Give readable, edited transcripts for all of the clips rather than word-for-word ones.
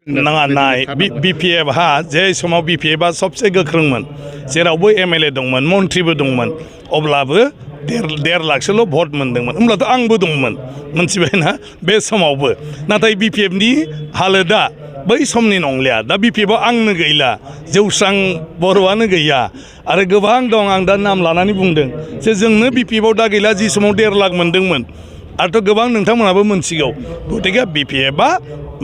नाङा नाय BPF हा जे समाव BPF आ सबसे गोख्रोंमोन जेरावबो MLA दंमोन मन्थ्रिबो दंमोन अब्लाबो 1.5 लाखसोल' भट मोनदोंमोन होमब्लाथ' आंबो दंमोन मोनथिबायना बे समावबो नाथाय BPF नि हालोदा बै समनि नंलिया दा BPF आव आंनो गैला जौस्रां बर'आनो गैया आरो गोबां दं आं दा नाम लानानै बुंदों जे जोंनो BPF आव दा गैला जि समाव 1.5 लाख मोनदोंमोन आरोथ' गोबां नोंथांमोनाबो मोनथिगौ गतिके BPF आ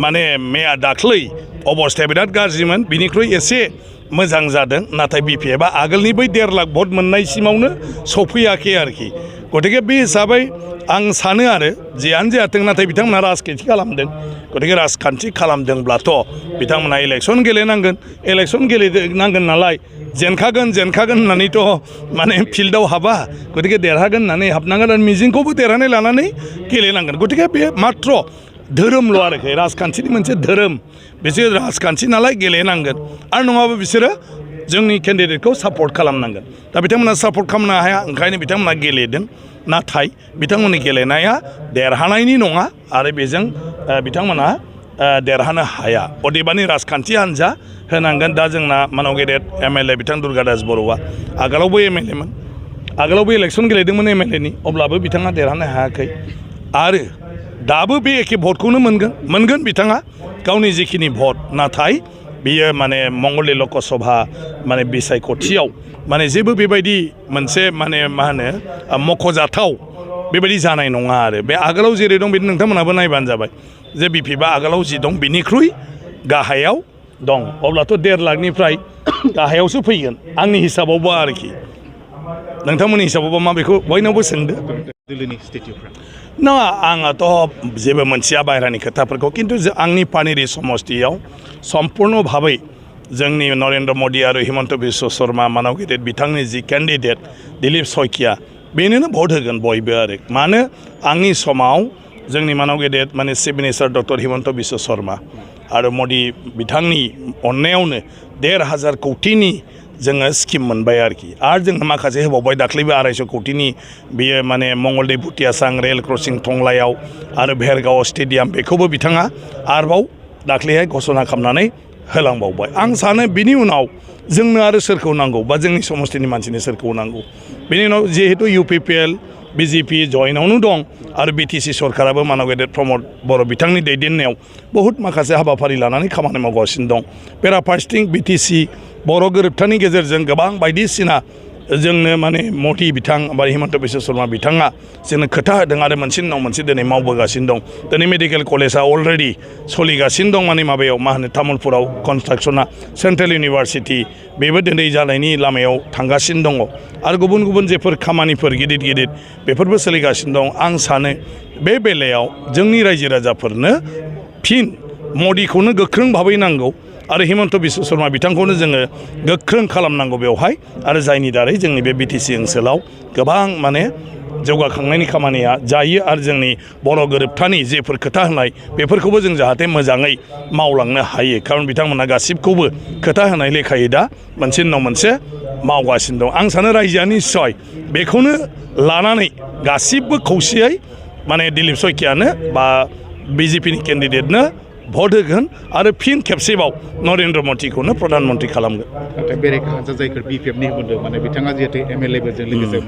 माने मैया दाख्लै अबस्थाया बिराद गाज्रिमोन बिनिख्रुइ एसे मोजां जादों नाथाय BPF आ आगोलनि बै 1.5 लाख भट मोननायसिमावनो सफैयाखै आरोखि गतिके बे हिसाबै आं सानो आरो जियानो जाथों नाथाय बिथांमोना राजखान्थि खालामदों गतिके राजखान्थि खालामदोंब्लाथ' बिथांमोना इलेक्सन गेलेनांगोन इलेक्सन गेलेनांगोन नालाय जेनखागोन होननानैथ' माने फिल्डआव हाबा गतिके देरहागोन होननानै हाबनांगोन आरो मिजिंखौबो देरहानाय लानानै गेलेनांगोन गतिके बे मात्र धोरोमल' आरोखि राजखान्थिनि मोनसे धोरोम बिसोर राजखान्थि नालाय गेलेनांगोन आरो नङाबा बिसोरो जोंनि केन्डिडेटखौ सापर्ट खालामनांगोन दा बिथांमोना सापर्ट खालामनो हाया ओंखायनो बिथांमोना गेलेदों नाथाय बिथांमोननि गेलेनाया देरहानायनि नङा आरो बेजों बिथांमोना देरहानो हाया अदेबानि राजखान्थि हान्जा होनांगोन दा जोंना मानाव गेदेर MLA बिथां दुर्गादास बर'आ आगोलावबो MLA मोन आगोलावबो इलेक्सन गेलेदोंमोन MLA नि अब्लाबो बिथाङा देरहानो हायाखै आरो दाबो बे एखे भटखौनो मोनगोन बिथाङा गावनि जिखिनि भट नाथाय बियो माने मंगलदै लकसभा माने बिसायख'थियाव माने जेबो बेबायदि मोनसे माने मा होनो मख'जाथाव बेबायदि जानाय नङा आरो बे आगोलाव जेरै दं बिदि नोंथांमोनाबो नायबानो जाबाय जे BPF आ आगोलाव जि दं बिनिख्रुइ गाहायाव दं अब्लाथ' 1.5 लाखनिफ्राय गाहायावसो फैगोन आंनि हिसाबावबो आरोखि नोंथांमोननि हिसाबावबो मा बेखौ बयनावबो सोंदो नङा आंहाथ' जेबो मोनथिया बायह्रानि खोथाफोरखौ खिन्थु आंनि पानेरि समस्तियाव सम्पूर्ण भाबै जोंनि नरेन्द्र मदि आरो हिमन्त बिश्व शर्मा मानाव गेदेर बिथांनि जि केन्डिडेट दिलीप शइकिया बेनोनो भट होगोन बयबो आरो मानो आंनि समाव जोंनि मानाव गेदेर माने chief minister doctor Himanta Biswa Sharma आरो मदि बिथांनि अननायावनो 1,500 कौटिनि जोङो स्किम मोनबाय आरोखि आरो जोंनो माखासे होबावबाय दाख्लैबो 250 कौटिनि बियो माने मंगलदै भुटियासां रेल क्रसिं टंलायाव आरो भेरगाव स्टेडियाम बेखौबो बिथाङा आरोबाव दाख्लैहाय घोषणा खालामनानै होलांबावबाय आं सानो बिनि उनाव जोंनो आरो सोरखौ नांगौ बा जोंनि समस्तिनि मानसिनि सोरखौ नांगौ बिनि उनाव जिहेतु UPPL BJP जयेनावनो दं आरो BTC सरकाराबो मानाव गेदेर प्रमद बर' बिथांनि दैदेननायाव बहुत माखासे हाबाफारि लानानै खामानि मावगासिनो दं बेराफारसेथिं BTC बर' गोरोबथानि गेजेरजों गोबां बायदिसिना जोंनो माने मदि बिथां बा हिमन्त बिश्व शर्मा बिथाङा जोंनो खोथा होदों आरो मोनसे उनाव मोनसे दिनै मावबोगासिनो दं दिनै मेडिकेल कलेजआ अलरेडि सोलिगासिनो दं माने माबायाव मा होनो तामुलपुराव कनस्ट्राक्शना सेन्ट्रेल इउनिभारसिटि बेबो दिनै जानायनि लामायाव थांगासिनो दङ आरो गुबुन गुबुन जेफोर खामानिफोर गिदिर बेफोरबो सोलिगासिनो दं आं सानो बे बेलायाव जोंनि रायजो राजाफोरनो फिन मदिखौनो गोख्रों भाबै नांगौ आरो हिमन्त बिश्व शर्मा बिथांखौनो जोङो गोख्रों खालामनांगौ बेवहाय आरो जायनि दारै जोंनि बे BTC ओनसोलाव गोबां माने जौगाखांनायनि खामानिया जायो आरो जोंनि बर' गोरोबथानि जेफोर खोथा होनाय बेफोरखौबो जों जाहाथे मोजाङै मावलांनो हायो खारन बिथांमोना गासिबखौबो खोथा होनाय लेखायै दा मोनसे उनाव मोनसे मावगासिनो दं आं सानो रायजोआ निस्सय बेखौनो लानानै गासिबो खौसेयै माने दिलीप शइकियानो बा BJPनि केन्डिडेटनो भट होगोन आरो फिन खेबसेबाव नरेन्द्र मदिखौनो प्रधानमन्त्रि खालामगोन नाथाय बेरेखा हान्जा जायफोर BPF नि बुंदों माने बिथाङा जिहेतु MLA जों लोगोसे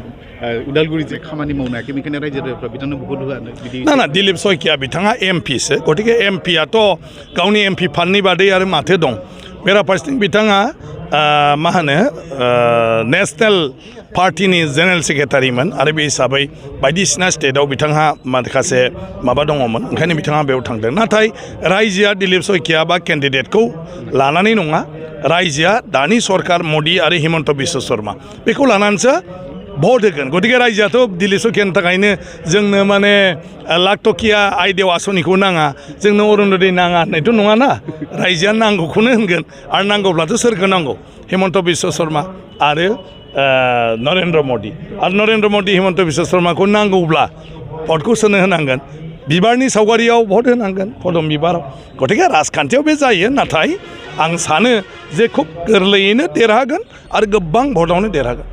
उदालगुरि जे खामानि मावनो हायाखै बेनिखायनो रायजो राजाफ्रा बिथांनो भट होआनो बिदि ना दिलीप शइकिया बिथाङा MPसो गतिके MPआथ' गावनि MP फान्डनि बादै आरो माथो दं बेराफारसेथिं बिथाङा मा होनो नेशनेल पार्टिनि जेनेरेल सेक्रेटारिमोन आरो बे हिसाबै बायदिसिना स्टेटआव बिथांहा माखासे माबा दङमोन ओंखायनो बिथाङा बेयाव थांदों नाथाय रायजोआ दिलीप शइकिया बा केन्डिडेटखौ लानानै नङा रायजोआ दानि सरकार मदि आरो हिमन्त बिश्व शर्मा बेखौ लानानैसो भट होगोन गतिके रायजोआथ' दिलीप शइकियानि थाखायनो जोंनो माने लाख टकिया आइडियाव आसनिखौ नाङा जोंनो अरुण'दय नाङा होननायथ' नङाना रायजोआ नांगौखौनो होनगोन आरो नांगौब्लाथ' सोरखौ नांगौ हिमन्त बिश्व शर्मा आरो नरेन्द्र मदि आरो नरेन्द्र मदि हिमन्त बिश्व शर्माखौ नांगौब्ला भटखौ सोनो होनांगोन बिबारनि सावगारियाव भट होनांगोन पदम बिबाराव गतिके राजखान्थियाव बे जायो नाथाय आं सानो जे खुब गोरलैयैनो देरहागोन आरो गोबां भटआवनो देरहागोन